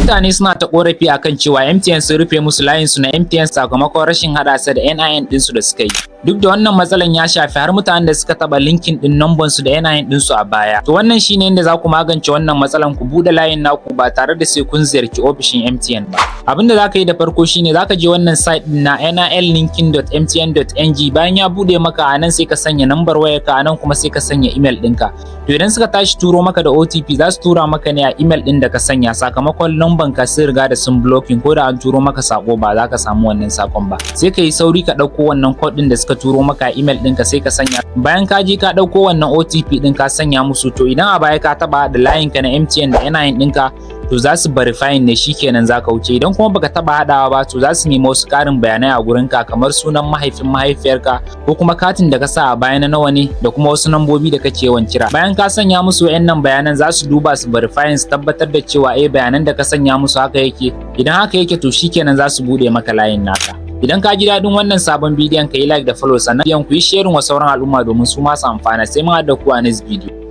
Mutane suna ta korafi akan cewa MTN sun rufe musu layin su na MTN sakamakon rashin hada sa da NIN ɗinsu da suka yi. Duk da wannan matsalan ya shafi har mutanen da suka taba linking din number su da NIN ɗinsu a baya. To, wannan shine yadda za ku magance wannan matsalan, ku bude layin naku ba tare da sai kun ziyarci ofishin MTN ba. Abin da za ka yi da farko shine za ka je wannan site din na nillinking.mtn.ng. Bayan ya bude maka a nan, sai ka sanya number wayarka a nan, kuma sai ka sanya email ɗinka. To, idan suka tashi turo maka da OTP, za su tura maka ne a email ɗin da ka sanya, sakamakon number ka sun riga da sun blocking. Ko da an turo maka sako, ba za ka samu wannan sakon ba. Sai ka yi sauri ka ɗauko wannan code ɗin da suka turo maka a email ɗinka, sai ka sanya. Bayan ka je ka ɗauko wannan OTP ɗin, ka sanya musu, to idan a baya ka taɓa da layin ka na MTN da NIN ɗinka, to za su verifying ne, shikenan za ka wuce. Idan kuma baka taba hadawa ba, to za su nemi wasu karin bayanai a gurinka, kamar sunan mahaifin mahaifiyarka, ko kuma katin da ka sa a baya na nawa ne, da kuma wasu nambobi da kake yawan kira. Bayan ka sanya musu wayannan bayanan, za su duba su verifying, su tabbatar da cewa eh, bayanan da ka sanya musu haka yake. Idan haka yake, to shikenan, za su bude maka layin naka. Idan ka ji daɗin wannan sabon bidiyon, ka yi like da follow, sannan ku yi sharing wa sauran al'umma domin su ma su amfana. Sai mun haɗa ku a next video.